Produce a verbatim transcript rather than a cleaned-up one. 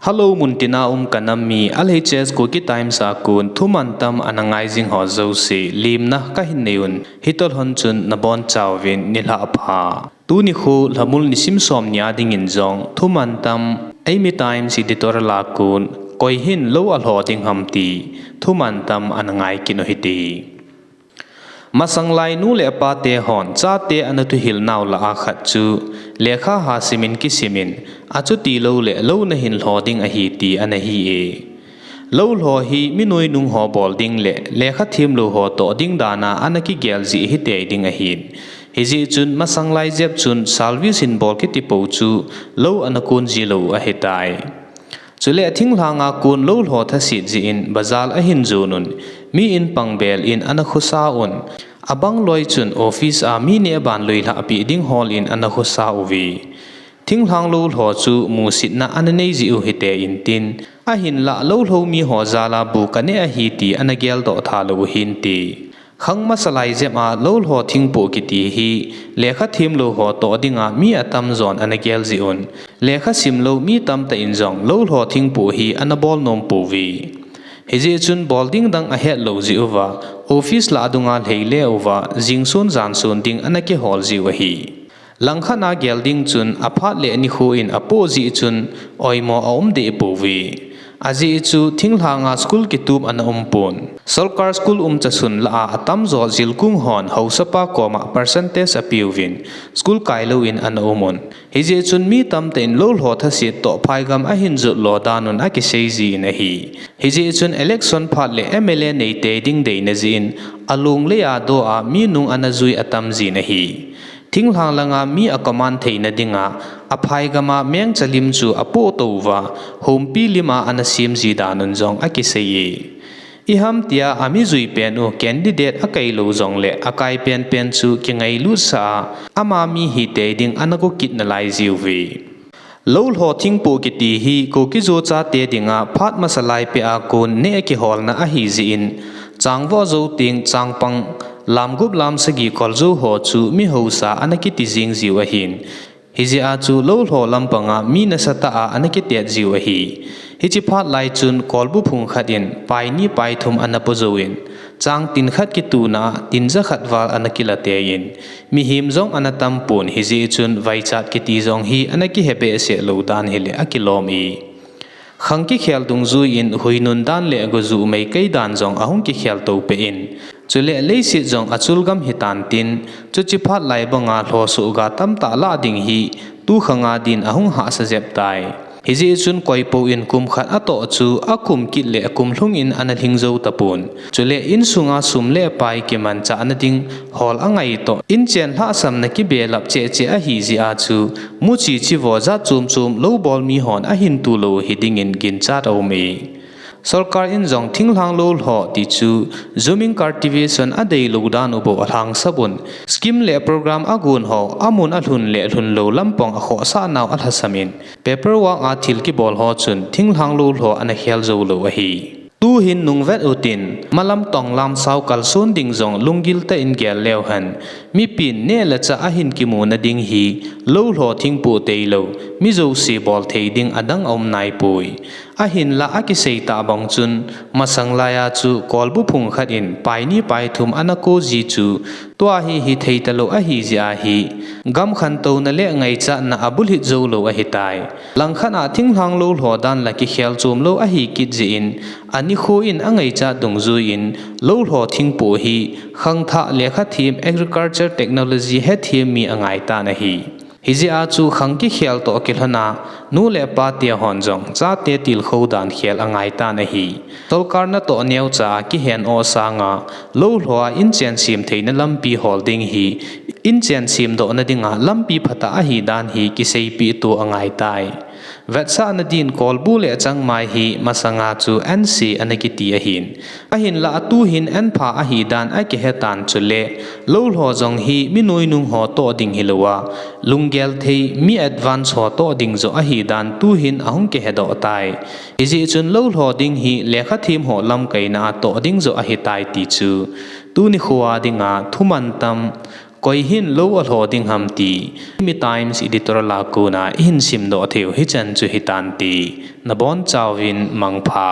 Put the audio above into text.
Hello, muntina um kanam mi, L H S Kuki Times a kon thuman tam ana ngai jing ho jouse, lemna kahin nei un, hitobang chun nabon chauvin nilhah pha. Tuni nikho lhamul nisim som ni a dingin jong thuman tam, Eimi Times editorial a kon, koi hin lou alho ding ham ti, thuman tam ana ngai kit u hite. Masang lai nu le pa te hon chate ana thuhil nau lah a khat chu, lekha hahsa simin kisimin, achuti lou le lou nahin lho ding ahi ti ana hi e. Lou lho hi mi nuinung ho bol ding le lekha thiem lou ho toh ding dan a ana kigel jeh hitei ding ahin. Hijeh chun masang lai jep chun service in bol kiti po chu lou ana kon ji lou ahitai. Chule thinglhang a kon lou lho thaset jeh in bazar ahin jon un, mi in pangbel in ana khosa un, abang loi chun office a mi neh ban loi lhah pi ding hol in ana khosa uve. Thinglhang lou lho chu musitna ana nei jeh u hite intin, ahinlah lou lho mi ho jal a bu kaneh ahi ti ana geldoh tha lou u hinte. Khang masa lai jep a lou lho thingpoh kiti hi lekha thiem lou ho toh ding a mi atam jon ana gel jeh un, lekha sim lou mi tamtah in jong lou lho thingpoh hi ana bol nom pouve. Hijeh chun bol ding dang ahet lou jeh uva, office lah a dung a lhei le uva, jingsun jansun ding ana kihol jeh u ahi. Langkhat a gel ding chun aphat le nikho in apoh jeh chun oimo aum deh pouve. Ajeh chu thinglhang a school kitup ana um pon. Sorkar school umcha sun lah a atamjo jilkung hon haosapa koma percentage apeuvin school kai lou in ana um un. Hijeh chun mi tamtah in lou lho thaset toh phaigam ahin jot lo dan un akisei jin ahi. Hijeh chun election phat le M L A nei tei ding deina jeh in alung lei a doh a mi nung ana jui atam jin ahi. Thinglhang langa mi a command theina dinga, aphai gama mengcha lim chu apoh tou uva, humpi lima ana sem ji dan un jong akisei e. Iham tia ami jui pen u candidate akai lou jongle akai penpen chu kingailut sah a, ama mi hitei ding ana go kit nalai jiuve. Lou lho thingpoh kiti hi Kuki-Zo chate dinga phat masa lai peh a kon neh kiholna ahi jeh in, changvoh jou teng changpang lamgup lamsagi koljou ho chu mi haosa ana kiti jeng jiu ahin. Hijeh a chu lou lho lampanga mi nasatah a ana kitet jiu ahi. Hiche phat lai chun kolbu phung khat in pai ni pai thum ana po jouvin, chang tin khat kituna a tin ja khat val ana kila tei in, mihem jong ana tam pon hijeh chun vaichat kiti jong hi ana kihe behseh lou dan hile akilom e. Khang kikhel dungjui in huinun dan le gojuh meikei dan jong ahung kikhel tou peh in, chule leiset jong achul gam hitan tin, chuche phat lai banga lhosoh ga tamtah lah ding hi tu khanga din ahung hahsa jep tai. Hijeh chun koipou in kum khat atoh chu akum kit le kum lhung in ana lhing jou tapon. Chule insunga sum le pai kimanchahna ding hol angai toh, inchen lhahsamna kibelap cheh cheh ahi jeh a chu, muchi chivo jat chom chom lou bol mi hon ahin tu lou hi dingin ginchat aum e. Sorkar in jong thinglhang lou lho ti chu zooming cultivation adei lou dan u bou alhangsap un, scheme le program agon ho amun alhun le lhun lou lampang akhohsah nau alhasam in, paperwork a thil kibol ho chun thinglhang lou lho ana khel jou lou ahi. Tuhin nungvet utin, malam tonglam sao kalson ding jong lunggil tah in gel leu hen, mipin neh le chah ahin kimuna ding hi, lou lho thingpoh tei lou, mi jouse bol thei ding adang aum naipoi. Ahinlah akisei tah bang chun, masang laiya chu kolbu phung khat in pai ni pai thum ana ko ji chu, tua hi hithei talou ahi jeh ahi, gam khantouna le ngaichatna abulhit jou lou ahitai. Langkhat a thinglhang lou lho dan la kikhel chom lou ahi kit jeh in, anikho in angaichat dungjui in, lou lho thingpoh hi, khangthah lekha them agriculture technology hethem mi angai tan ahi. Hijeh a chu khang kikhel toh kilhona, nu le pa te hon jong chate tilkhou dan khel angai tan ahi. Sorkar natoh neocha a kihen o sanga, lou lho a inchen sem theina lampi hol ding hi, inchen semdohna dinga lampi phatah ahi dan hi kiseipeh to angai tai. Vetsahna din kolbu le changmai hi masanga chu anse ana kiti ahin. Ahinlah atuhin anpha ahi dan akihe tan chule, lou lho jong hi mi nuinung ho toh ding hilouva, lunggel thei mi advance ho toh ding joh ahi dan tuhin ahung kihedoh tai. Hijeh chun lou lho ding hi lekha them ho lamkaina a toh ding joh ahitai ti chu, tuni khoa dinga thuman tam, Koi hin lou alho ding ham ti Manipur Times editorial a kona ihin simdoh theiu hichan chu hitante. Nabonchauvin mangpha.